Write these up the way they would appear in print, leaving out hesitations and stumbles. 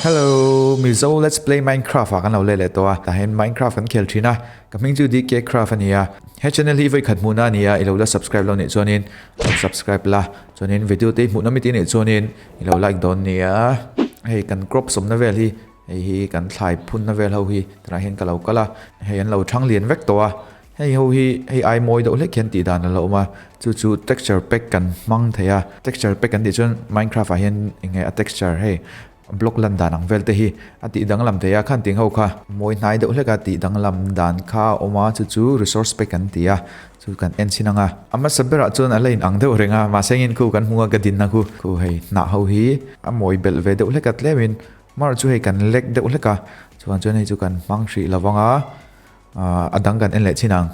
Hello Mizo Let's Play Minecraft ah kan lo let leh tawh a, tah hian Minecraft kan khel thin a, ka hming chu DK Craft a ni a, he channel hi vawi khat hmuhna a ni a, i lo la subscribe lo nih chuanin lo subscribe la, chuanin video te i hmuhna miti nih chuanin i lo like dawn nia. Hei kan crop sawmna vel hi hei hi kan thlai phunna vel ho hi tunah hian ka lo kal a, hei an lo thang lian vek tawh a, Hei ho hi hei ai mawi deuh hlek hian tih dan a lo awm a, chu chu texture pack kan hmang thei a, texture pack kan tih chuan minecraft ah hian eng nge a texture hei block lan dan ang vel te hi a tih danglam thei a, khan ting ho kha mawi hnai deuh hlek a tih danglam dan kha a awm a, chu chu resource pack kan ti a, chu kan en chhin ang a. A hmasa berah chuan a la in ang deuh reng a, mahse engin khu kan hmu a ka dinna khu khu hei hnah ho hi a mawi belh ve deuh hlek a tlemin mar chu hei kan lek deuh hlek a, chuan chuan hei chu kan hmang hrih lo vang a. A dang kan en leh chin ang.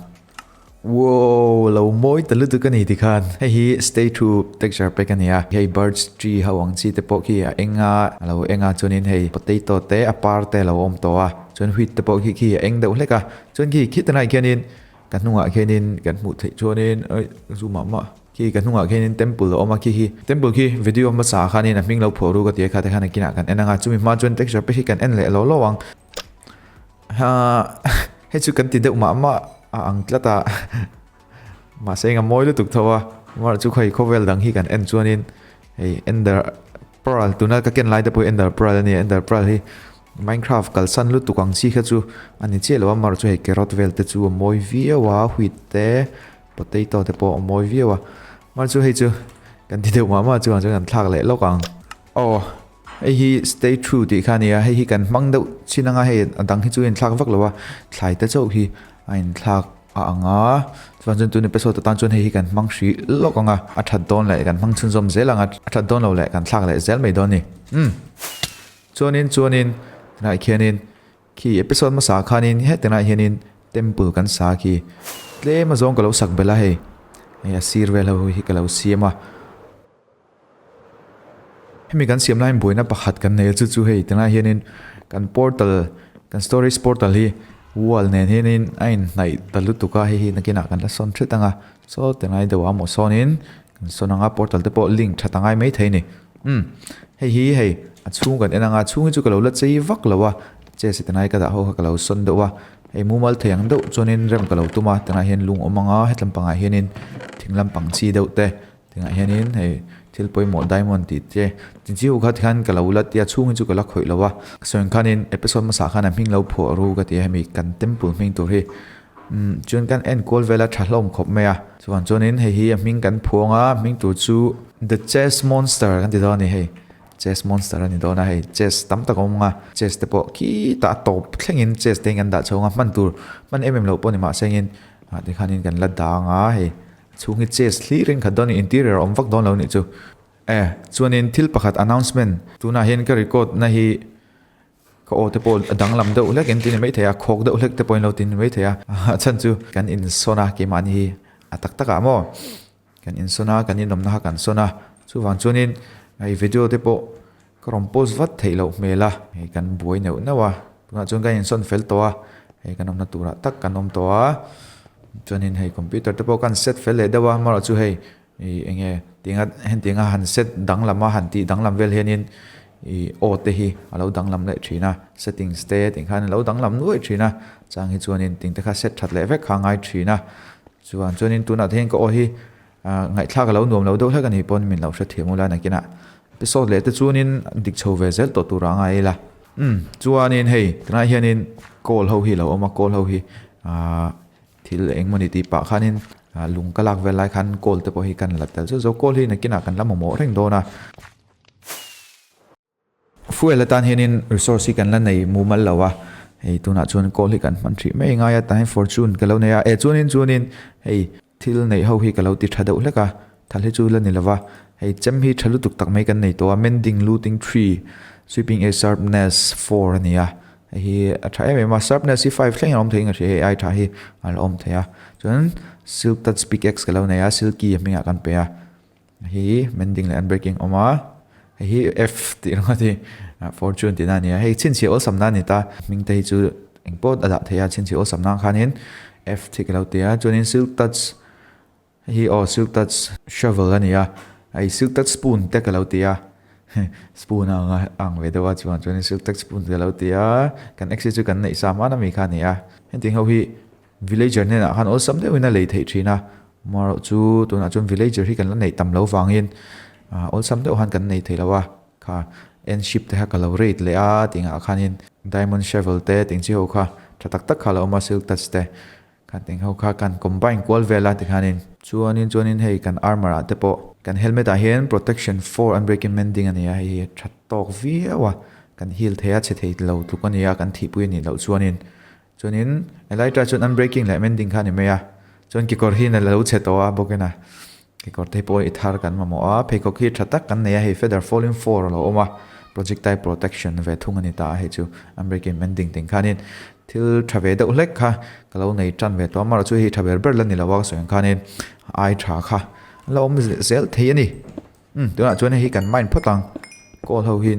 Wow, lo mawi ta lutuk a ni tikhan. Hei hi stay true texture pack a ni a. Hei birch tree ho ang chi te pawh khi a eng a, a lo eng a chuanin hei potato te a par te a lo awm tawh a. Chuan wheat te pawh khi khi a eng deuh hlek a. Chuan khi khi tunah khianin ka hnungah khianin kan hmuh theih chuanin oi zoom ah mah khi ka hnungah khianin temple a awm a khi hi temple khi video hmasa ah khanin a hming lo phuah ru ka ti a kha te khan a kinah kan en ang a. Chumi hma chuan texture pack hi kan en leh lo lo ang. Ha hei chu kan ti deuh mah mah a ang tlat a mahse eng a mawi lutuk tho a mar chu khawi khawvel dang hi kan en chuanin hei ender pearl tuna ka ken lai te pawh hi ender pearl a ni a ender pearl hi minecraft kalsan lutuk ang chi kha chu a ni chiah lo a mar chu hei carrot vel te chu a mawi viau a wheat te potato te pawh a mawi viau a mar chu hei chu kan ti deuh mah mah chuan chuan kan thlak leh lawk ang aw. Hei hi stay true tih kha a ni a, hei hi kan hmang deuh chin anga hei a dang hi chu a inthlak vak lo a, thlai te chauh hi a inthlak a ang a, chuan chuan tun episode atan chuan hei hi kan hmang hrih lawk ang a, a that dawn leh kan hmang chhunzawm zel ang a, a that dawn lo leh kan thlak leh zel mai dawn a ni. Umm chuanin chuanin tunah khianin khi episode hmasa ah khanin hetinah hianin temple kan sa khi tlem azawng ka lo sak belh a hei, hei a sir vel ho hi ka lo siam a. Hemi kan siam laiin buaina pakhat kan nei a chu chu hei tunah hianin kan portal kan storage portal hi wall nen hianin a inhnaih ta lutuk a hei hi nakinah kan la sawn hret ang a saw tingai deuh a maw sawnin kan sawn ang a portal te pawh link that a ngai maithei a ni umm hei hi hei a chhung kan en ang a chhung hi chu ka lo la chei vak lo a chest tingai ka dah ho kha ka lo sawn deuh a hei mumal thei ang deuh chuanin rem ka lo tum a tunah hian lung awm ang a hetlam pangah hianin thing lampang chi deuh te. Tingah hianin hei thil pawimawh diamond tih te tin chiu kha tikhan ka lo la tia chhung hi chu ka la khawih lo a sawiin khanin episode hmasa khan a hming lo phuah ru ka ti a hemi kan temple hming tur hi umm chuan kan enkawl vel a tha hlawm khawp mai a chuan chuanin hei hi a hming kan phuang a hming tur chu the chess monster kan ti dawn a ni hei chess monster a ni dawn a hei chess tam tak a awm ang a chess te pawh khitah a tawp thlengin chess te hi kan dah chho ang a hman tur hman em em loh pawh ni mahse engin ah tikhanin kan la dang a hei. Chhung hi chest hlir in khat dawn a ni, interior a awm vak dawn lo nih chu. E, chuanin thil pakhat announcement, tunah hian ka record na hi ka aw te pawh a danglam deuh hlek in ti ni maithei a, khawk deuh hlek te pawhin lo ti ni maithei a, a chhan chu kan insawn a keimahni hi a tak tak ah maw kan insawn a, kan inawmna kha kan sawn a, chuvang chuanin hei video te pawh ka rawn post vat theih loh hmel a, hei kan buai neuh neuh a, tunah chuan kan insawn fel tawh a, hei kan awmna turah tak kan awm tawh a, chuanin hei computer te pawh kan set fel leh deuh a, amaherawhchu chu hei ih eng nge tinga hetianga han set danglam a han tih danglam vel hianin ih aw te hi a lo danglam leh thin a, settings te tih khan a lo danglam nuaih thin a, chang hi chuanin ting te kha set that leh vek kha a ngai thin a, chuan chuanin tunah te hian ka aw hi. Ngaihthlak a lo nuam lo deuh hlek a nih pawn min lo hrethiam ula nakinah episode leh te chuanin dik chho ve zel tawh tur a ngai ila. Umm chuanin hei tunah hianin call ho hi a lo awm a call ho hi ahh thil engmawni tih pah khanin lung ka lak vel lai khan call te pawh hi kan la tel zeuh zeuh call hi nakinah kan la mamawh reng dawn a. Fuel atan hianin resource hi kan la nei mumal lo a, hei tunah chuan call hi kan hman hrih mai ngai a, tah hian fortune ka lo nei a, eh chuanin chuanin hei thil neih ho hi ka lo ti tha deuh hlek a, thal hi chu la ni lova, hei chem hi tha lutuk tak mai kan nei tawh a, mending looting tree sweeping a sharpness four a ni a, hei hi a tha em em a, sharpness hi five thleng a awm thei in ka hria hei ai tha hi a la awm thei a, chuan silk touch pickaxe ka lo nei a, silky a hmingah kan pe a. Hei hi mending leh unbreaking awm a, hei hi F tih ringawt hi fortune tihna a ni a, hei chhinchhiah awlsam na a ni ta, hming te hi chu eng pawh a dah theih a, chhinchhiah awlsam nan khanin F tih ka lo ti a, chuanin silk touch hei hi aw silk touch shovel a ni a, hei silk touch spoon te ka lo ti a. Spoon a ang a ang ve deuh a chuan chuanin silk touch spoon ka lo ti a kan axe hi chu kan neih sa hman ami kha a ni a hetiang ho hi villager hnenah khan awlsam deuhin a lei theih thin a amaherawh chu tunah chuan villager hi kan la neih tam lo vangin ah awlsam deuh han kan nei thei lo a kha end ship te kha ka lo rate leh a tih ngah khanin diamond shovel te tih chi ho kha tha tak tak kha a lo awm a silk touch te. Kan eng ho kha kan combine kual vel a tikhanin. Chuanin chuanin hei kan armour ah te pawh kan helmet ah hian protection 4 unbreaking mending a ni a, hei hi tha tawk viau a, kan heal thei a chhe thei lo tluk a ni a, kan thihpui a nih loh chuanin. Chuanin elytra chuan unbreaking leh mending kha a ni mai a, chuan kekawr hi a lo chhe tawh a bawkin a, kekawr te pawh i thar kan mamawh a, pheikhawk hi tha tak kan nei a, hei feather falling 4 a lo awm a, projectile protection ve thung a ni ta a, hei chu unbreaking mending tih khanin Thil tha ve deuh hlek kha ka lo nei tan ve tawh a, amaherawh chu hei tha ber ber la ni lo a ka sawi ang khanin ai tha kha a la awm zel thei a ni. Umm tunah chuan hei hi kan mind phawt ang call ho hi.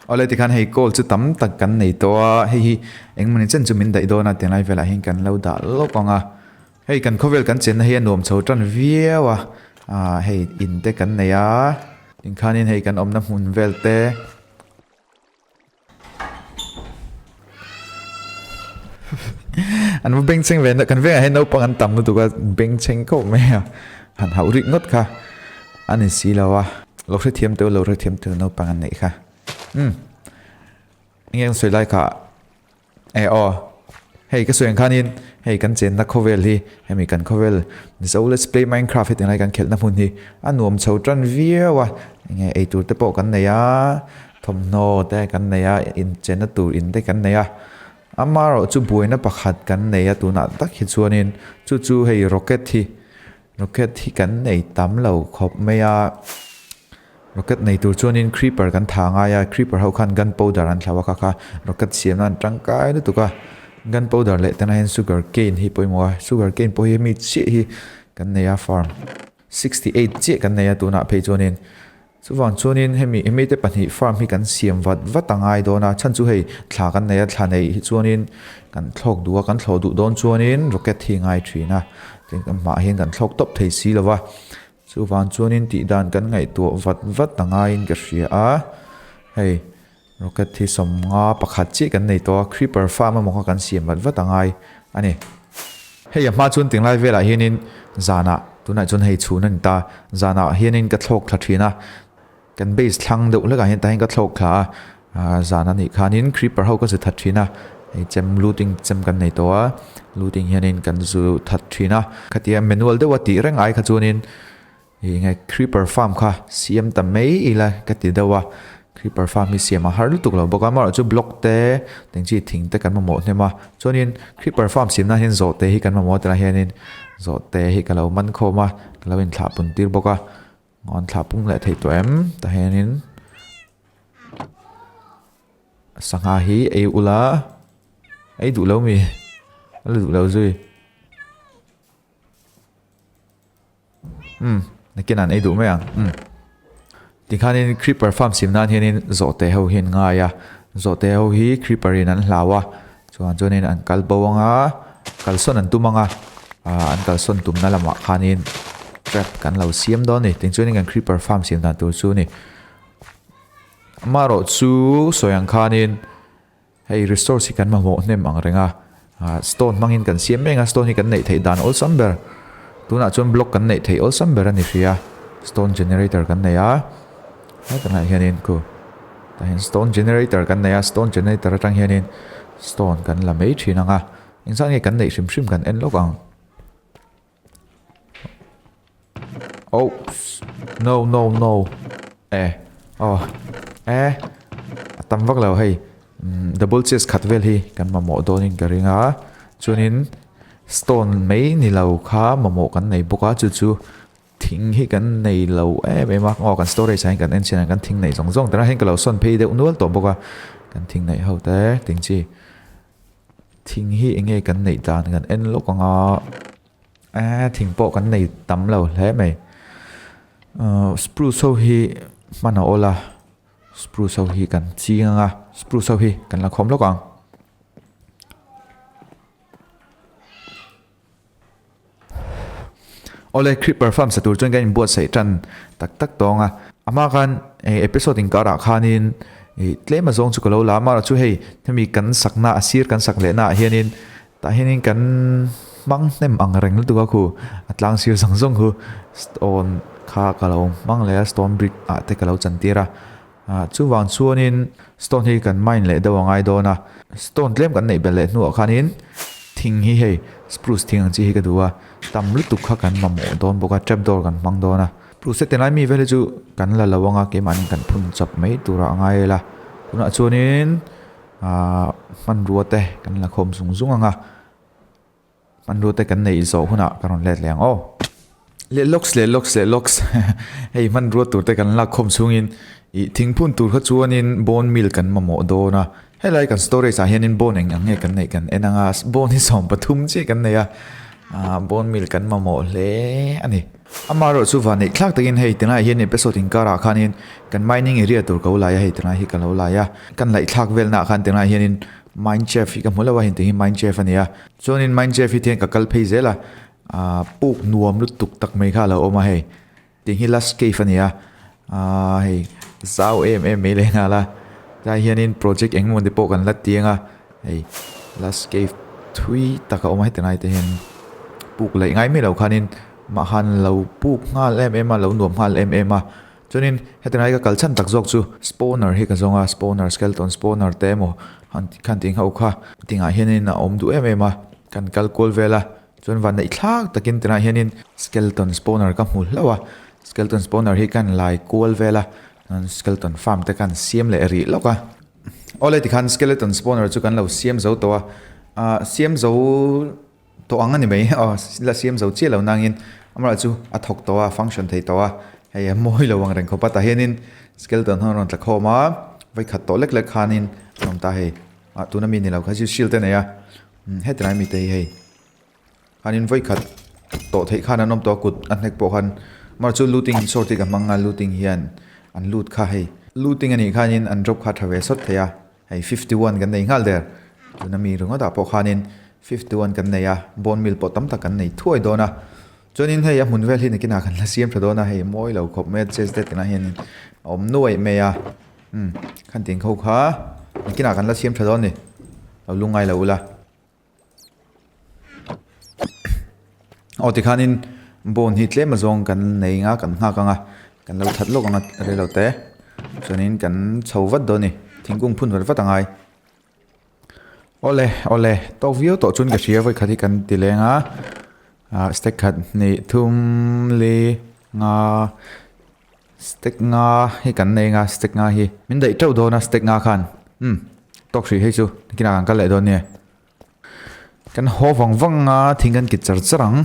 Awle tikhan hei call chu tam tak kan nei tawh a, hei hi engmawni chen chu min daih dawn a tinglai velah hian kan lo dah lawk ang a, hei kan khawvel kan chenna hi a nuam chho tan viau a, ah hei in te kan nei a, tinkhanin hei kan awmna hmun vel te. An va bengchheng ve kan vengah hian naupang an tam lutuk a bengchheng khawp mai a han hauh rik ngawt kha a ni si lo a lo hrethiam teuh lo hrethiam teuh naupang an neih kha umm eng sawi lai kha e aw hei ka sawi ang khanin hei kan chenna khawvel hi hemi kan khawvel Mizo let's play minecraft heti lai kan khelhna hmun hi a nuam chho tan viau a enge eitur te pawh kan nei a thawmhnaw te kan nei a inchenna tur in te kan nei a amaherawh chu buaina pakhat kan nei a tunah tak hi chuanin chu chu hei rocket hi rocket hi kan nei tam lo khawp mai a. Rocket nei tur chuanin creeper kan tha ngai a, creeper ho khan gun powder an thlau a kha kha rocket siam nan tangkai lutuk a, gun powder leh tena hian sugar cane hi pawimawh a, sugar cane pawh hi mi chiah hi kan nei a farm 68 chiah kan nei a tunah phei chuanin chuvang chuanin hemi hemi te pahnih farm hi kan siam vat vat a ngai dawn a chhan chu hei thla kan nei a thla neih hi chuanin kan thlawk duh a kan thlawh duh dawn chuanin rocket hi ngai thin a tin kan hmaah hian kan thlawk tawp thei si lo va. Chuvang chuanin tih dan kan ngaihtuah vat vat a ngaiin ka hria a, hei rocket hi sawmnga pakhat chiah kan nei tawh a, creeper farm emaw kha kan siam vat vat a ngai a ni. Hei a hma chuan tinglai velah hianin zanah tunah chuan hei chhun a ni ta, zanah hianin ka thlawk thla thin a, kan base thlang deuh hlekah hian tahin ka thlawk thla a, zan a nih khanin creeper ho ka zu that thin a, hei chem looting chem kan nei tawh a, looting hianin kan zu that thin a, khatia manual deuha tih reng ai kha chuanin ih nge creeper farm kha siam ta mai ila ka ti deuh a, creeper farm hi siam a har lutuk lo bawk a, amaherawhchu block te eng chi thing te kan mamawh hnem a, chuanin creeper farm siam nan hian zawhte hi kan mamawh a tilai hianin zawhte hi ka lo man khawm a, ka lo inthlah pun tir bawk a. An thlah pung leh thei tawh em? Tah hianin sangha hi ei ula ei duh lo mi a la duh lo zui umm nakin an ei duh mai ang umm tikhanin creeper farm sim nan hianin zawhte ho hi an ngai a zawhte ho hi creeper in an hlau a chuan chuanin an kal bo anga kalsawn an tum anga ah an kalsawn tumna lamah khanin trap kan lo siam dawn a ni tin chuanin kan creeper farm siam dan tur chu a ni amaherawh chu sawi ang khanin hei resource hi kan mamawh hnem ang reng a ah stone hmangin kan siam mek a stone hi kan neih theih dan awlsam ber tunah chuan block kan neih theih awlsam ber a ni hrih a stone generator kan nei a hetlaiah hianin khu tah hian stone generator kan nei a stone generator atang hianin stone kan la mai thin ang a. Engzah nge kan neih hrim hrim kan en lawk ang. Oh, no, no, no. Eh, oh, eh. A tam vak lo hei. Mm, double chest khat vel hi kan mamawh dawnin ka ring a. Chuanin stone mai ni lo kha mamawh kan nei bawk a chu chu thing hi kan nei lo em em a. Aw kan storage ah hian kan en chian a kan thing neih zawng zawng tunah hian ka lo sawn phei deuh nual tawh bawk a. Kan thing neih ho te ting chi. Thing hi eng nge kan neih dan kan en lawk ang a eh thing pawh kan nei tam lo hle mai ahh spruce ho hi hman a awl a. Spruce ho hi kan ching ang a, spruce ho hi kan la khawm lawk ang. Awle creeper farm sa tur chuan kan inbuatsaih tan tak tak tawng a, a hma khan episode inkarah khanin ih tlem azawng chu ka lo la a, amaherawhchu hei hemi kan sakna a sir kan sak lehna ah hianin tah hianin kan hmang hnem ang reng lutuk a khu a tlang sir zawng zawng khu stone kha ka lo hmang leh a stone brick ah te ka lo chantir a. Ah chuvang chuanin stone hi kan mine leh deuh a ngai dawn a, stone tlem kan neih belh leh hnuah khanin thing hi hei spruce thing ang chi hi ka duh a, tam lutuk kha kan mamawh dawn bawk a, trap door kan hmang dawn a, spruce te tilai mi vel hi chu kan la lo ang a, keimahni kan phun chawp mai turah a ngai ila, tunah chuanin ah hmanrua te kan la khawm zung zung ang a. Hmanrua te kan neih zawh hunah ka rawn let leh ang aw. Leh lawks leh lawks leh lawks hei hmanrua tur te kan lak khawm chhungin ih thingphun tur kha chuanin bone meal kan mamawh dawn a. Helai kan storage ah hianin bone eng ang nge kan neih kan en ang a, bone hi 13 chiah kan nei a, ah bone meal kan mamawh hle a ni. Amaherawh chu van neih thlak takin hei tunlaiah hian episode inkarah khanin kan mining area tur ka lo lai a, hei tunlai hi ka lo lai a, kan laih thlak velnaah khan tunlaiah hianin Minecraft hi ka hmu lo a, heng te hi Minecraft a ni a. Chuanin Minecraft hi tihian ka kal phei zel a, aaa puk nuam lutuk tak mai kha a lo awm a hei. Tih hi Last Cave a ni a, aaa hei zau em em mai leh nghal a. Tlai hianin project eng emaw te pawh kan la tiang a, hei Last Cave thui tak a awm a heti lai te hian puk laih ngai mai lo khanin mah khan lo puk nghal em em a, lo nuam nghal em em a. Chuanin heti lai ka kal chhan tak zawk chu spawner hi ka zawng a, spawner skeleton spawner te emaw han khan tih nghauh kha tingah hianin a awm duh em em a, kan kal kual vel a, chuan van neih thlak takin tunah hianin skeleton spawner ka hmu hlauh a, skeleton spawner hi kan lai kual vel a, chuan skeleton farm te khan siam leh rih lawk a. Awle tikhan skeleton spawner chu kan lo siam zo tawh a, ah siam zo. Tawh ang a ni mai, aw la siam zo chiah lo nangin amaherawh chu a thawk tawh a, function thei tawh a, hei a mawi lo ang reng khawp a, tah hianin skeleton ho an rawn tla khawm a, vawikhat tawh lek lek khanin an awm ta hei, ah tuna mi ni lo kha chu shield te a nei a, heti lai mite hi hei khanin vawikhat tawh theih khan an awm tawh a kut a hnek pawh khan amaherawh chu looting sword hi ka hmang a, looting hian an loot kha hei looting a nih khanin an drop kha a tha ve sawt thei a. Hei 51 kan nei nghal der. Tuna mi ringawtah pawh khanin 51 kan nei a, bone meal pawh tam tak kan nei thuai dawn a. Chuanin hei a hmun vel hi nakinah kan la siam tha dawn a, hei mawi lo khawp mai a chest te tunah hianin a awm nuaih mai a. Umm khan ting ho kha nakinah kan la siam tha dawn a ni, lo lungngai lo ula. Aw tikhanin bone hi tlem azawng kan nei anga kan nghak anga kan lo that lawk anga rei lo te chuanin kan chho vat dawn a ni thingkung phun vat vat a ngai awle awle tawk viau tawh chuan ka hria vawikhat hi kan ti leng a ah step khat hnih thum li nga Stack nga hi kan nei anga stack nga hi min daih teuh dawn a stack nga khan umm tawk hrih hei chu nikinah kan kal leh dawn nia kan haw vang vang a thing kan kit char char ang.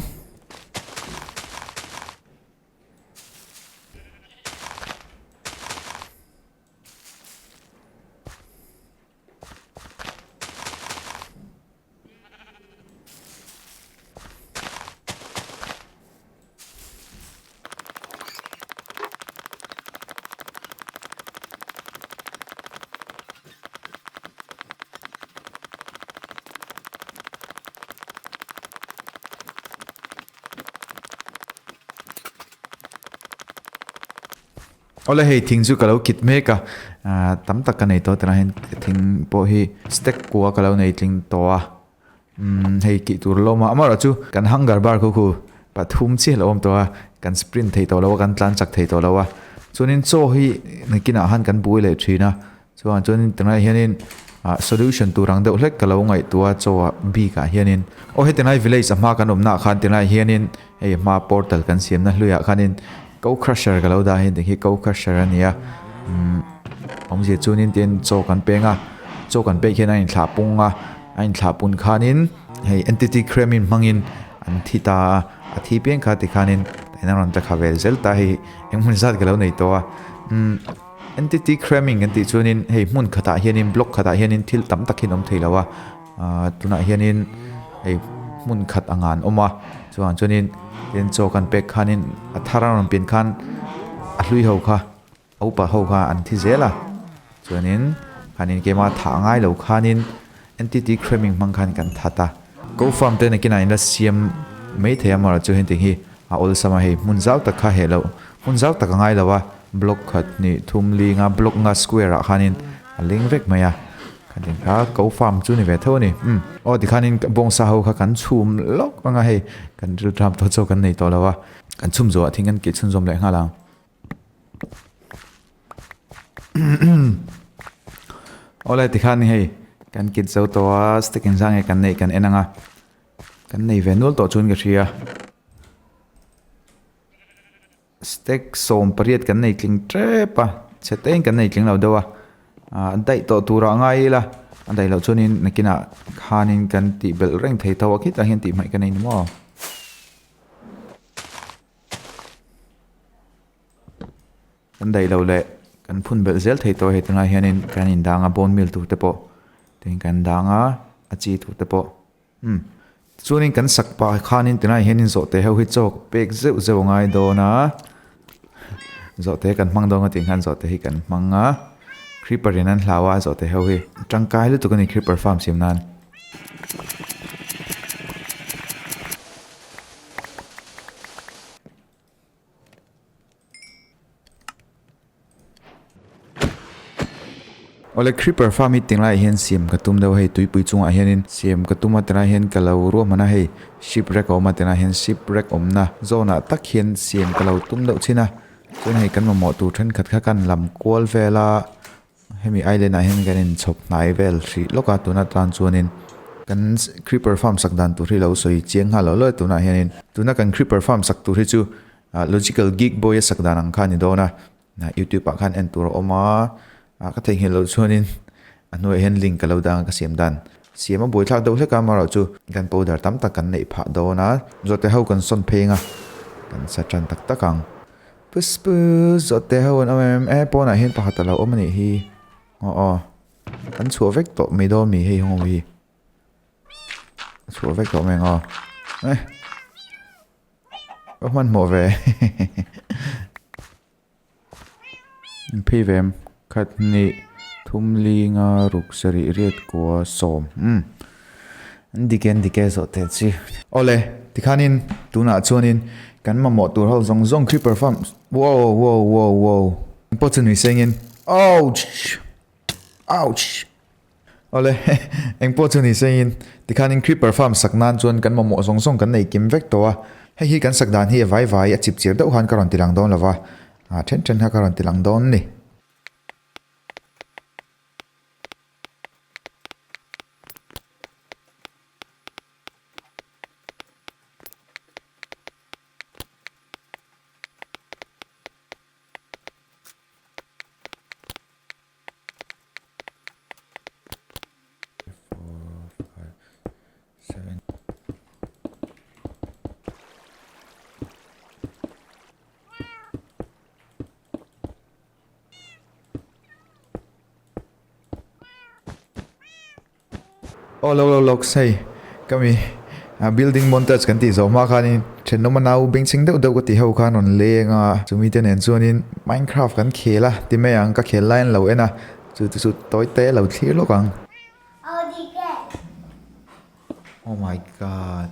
Awle hei thing chu ka lo kit mek a ah tam tak ka nei tawh tunah hian thing pawh hi stack kua ka lo nei tling tawh a umm hei tih tur lawm a amaherawh chu kan hunger bar khu khu pathum chiah a lo awm tawh a kan sprint thei tawh lo a kan tlan chak thei tawh lo a chuanin chaw hi nakinah khan kan buai leh thin a chuan chuanin tunah hianin ah solution tur ang deuh hlek ka lo ngaihtuah a chaw ah bik ah hianin aw heti lai village a hma kan awmna ah khan tunah hianin hei hma portal kan siamna hluiah khanin cow crusher ka lo dah a hei ti hi cow crusher a ni a umm awmzia chuanin tin chaw kan peng a chaw kan pek hian a inthlah pung a a inthlah pun khanin hei entity creaming hmangin an thi ta a a thi piang kha tikhanin eng a rawn tla kha vel zel ta hei eng hmun zat ka lo nei tawh a umm entity cramming kan tih chuanin hei hmun khatah hianin block khatah hianin thil tam tak hi an awm thei lo a ahh tunah hianin hei hmun khat anga an awm a chuvang chuanin tin chaw kan pek khanin a thar a rawn pian khan a hlui ho kha a upa ho kha an thi zel a. Chuanin khanin keimah thah ngai lo khanin entity cramming hmang khan kan that a. Go farm te nakinah in la siam mai thei a amaherawhchu chu hengtiang hi a awlsam a hei hmun zau tak kha heh loh hmun zau tak a ngai lo a block khat hnih thum linga block nga square ah khanin a leng vek mai a khatin kha go farm chu ni ve tho a ni umm aw tikhanin bawngsa ho kha kan chhum lawk ang a hei kan rilṭam tawh chaw kan nei tawh lo a kan chhum zawh ah thing kan keh chhunzawm leh nghal ang. Awle tikhan hei kan kit zo tawh a stick engzah nge kan neih kan en ang a kan nei ve nual tawh chuan ka hria stick 18 kan nei tling tep a chhe te in kan nei tling lo deuh a ah daih tawh turah ngai ila a daih loh chuanin nakinah khanin kan tih belh reng thei tho a khitah hian tih hmaih ka nei ni maw. Kan daih loh leh kan phun belh zel thei tawh a hei tunlai hianin kan indang a bone meal tur te pawh tin kan dang a a chi tur te pawh umm chuanin kan sak pah khanin tunlai hianin zawhte ho hi chaw pek zeuh zeuh a ngai dawn a zawhte kan hmang dawn a tih khan zawhte hi kan hmang a creeper in an hlau a zawhte ho hi tangkai lutuk a ni creeper farm siam nan. Awle creeper farm hi tinglaiah hian siam ka tum deuh a hei tuipui chungah hianin siam ka tum a tilai hian ka lo ruahman a hei shipwreck a awm a tilai hian shipwreck awmna zone ah tak hian siam ka lo tum deuh chin a chuan hei kan mamawh tur thenkhat kha kan lam kual vel a. Hemi island ah hian kan inchhawp hnai vel hrih lawk a tuna tan chuanin kan creeper farm sak dan tur hi lo sawi chiang nghal lo lo tunah hianin tuna kan creeper farm sak tur hi chu ah logical geek boy a sak dan ang kha a ni dawn a youtube ah khan en tur a awm a ah ka theihnghilh loh chuanin a hnuaiah hian link ka lo dang a ka siam dan siam a buaithlak deuh hlek a amaherawh chu kan powder tam tak kan neih phah dawn a zawhte ho kan sawn phei ang a kan sa tan tak tak ang. Pus pus zawh te ho an awm em e pawnah hian pakhat a lo awm a nih hi aw aw an chhuah vek tawh mai dawn mi hei ho hi a chhuah vek tawh mai ang aw eh ka hmanhmawh ve phei ve em khat hnih thum li nga ruk sarih riat kua sawm umm An dik e an dik e zawh teh chi. Awle, tikhanin tunah chuanin kan mamawh tur ho zawng zawng creeper farm wow wow wow wow pawh chu nui sengin ouch ouch awle eng pawh chu nui sengin tikhanin creeper farm sak nan chuan kan mamawh zawng zawng kan nei kim vek tawh a hei hi kan sak dan hi a vai vai a chip chir deuh khan ka rawn ti lang dawn lova ah then then kha ka rawn ti lang dawn ni. Aw lo lo lawk hei ka mi building montage kan tih zawh hma khanin thenawm a nau bengchheng deuh deuh ka tih ho khan rawn leng a chumi te nen chuanin minecraft kan khel a ti mai ang ka khel lai an lo en a chu te chu tawi te a lo thlir lawk ang. Oh my god.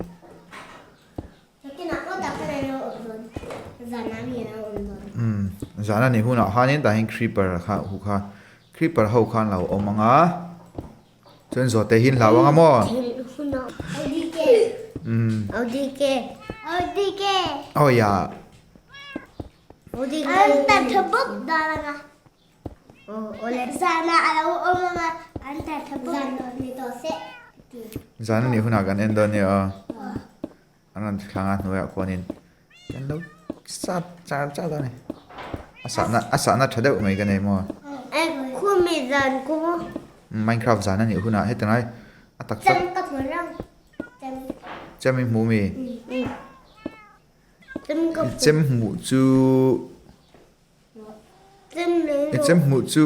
Umm zan a nih hunah khanin tah hian creeper kha hu kha creeper ho khan lo awm ang a chuan zawhte hi an hlau ang a maw umm aw ya zan a nih hunah kan en dawn nia aw. An rawn thlang a hnuaiah khuanin kan lo sat char char dawn a ni. A sahna a sahna tha deuh mai ka nei maw? Khumi zan ku. Minecraft zan a nih hunah heti ngai a tak tak. Chem ka hmu rang. Chem. Chem i hmu mi? Chem ka hmu. Chem hmuh chu. I chem hmuh chu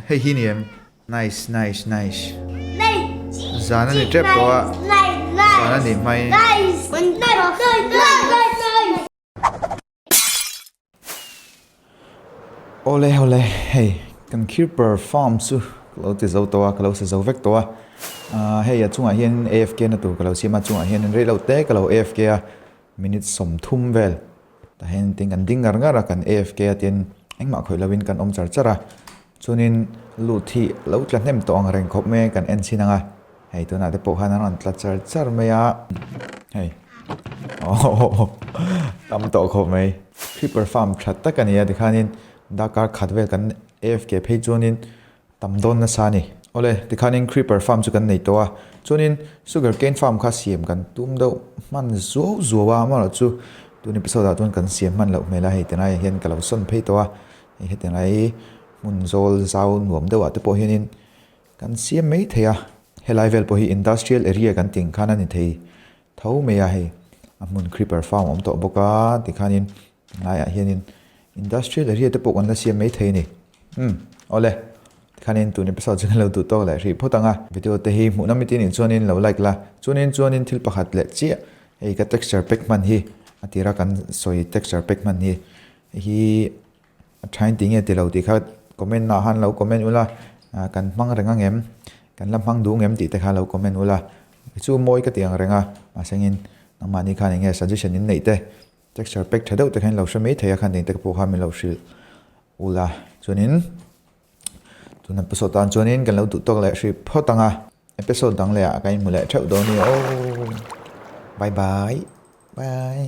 hei hi ni em? Nice nice nice. Zan a ni tep tawh a. Zan a ni hmai. Awle awle hei. Kan Creeper farm chu ka lo ti zo tawh a, ka lo sa zo vek tawh a. Ahh hei a chungah hian AFK na tur ka lo siam a, chungah hian rei lo te ka lo AFK a, minute 30 vel. Tah hian tin kan ding ngar ngar a, kan AFK a tin engmah khawih lovin kan awm char char a. Chuanin lut hi lo tla hnem tawh ang reng khawp mai a, kan en chhin ang a. Hei tunah te pawh khan an rawn tla char char mai a, hei aww tam tawh khawp mai. Creeper farm tha tak a ni a tikhanin darkar khat vel kan AFK phei chuanin tam dawn nasa a ni. Awle tikhanin creeper farm chu kan nei tawh a, chuanin sugar cane farm kha siam kan tum deuh hman zuau zuau a, amaherawhchu tun episode ah chuan kan siam hman loh hmel a, hei tilaiah hian ka lo sawn phei tawh a, hei hetiang hmun zawl zau nuam deuhah te pawh hianin Kan siam mai thei a, helai vel pawh hi industrial area kan tih ang khan a ni thei tho mai a hei a hmun creeper farm a awm tawh bawk a tikhanin tunlaiah hianin industrial area te pawh kan la siam mai thei a ni umm awle tikhanin tun episode chu kan lo duh tawk leh hrih phawt ang a video te hi hmuh nawm i tih nih chuanin lo like la chuanin chuanin thil pakhat leh chiah hei ka texture pack hman hi a tira kan sawi texture pack hman hi hei hi. A thain ti nge ti lo tih kha comment ah khan lo comment ula kan hmang reng ang em kan la hmang duh ngem tih te kha lo comment ula chu mawi ka ti ang reng a mahse engin nangmahni khan enge suggestion in neih te texture pack tha deuh te khan lo hre mai thei a khan eng te pawh khan min lo hrilh ula chuanin tuna episode tan chuanin kan lo duh tawk leh hrih phawt ang a episode dang leh ah ka inhmu leh theuh dawn a ni aw bye bye bye.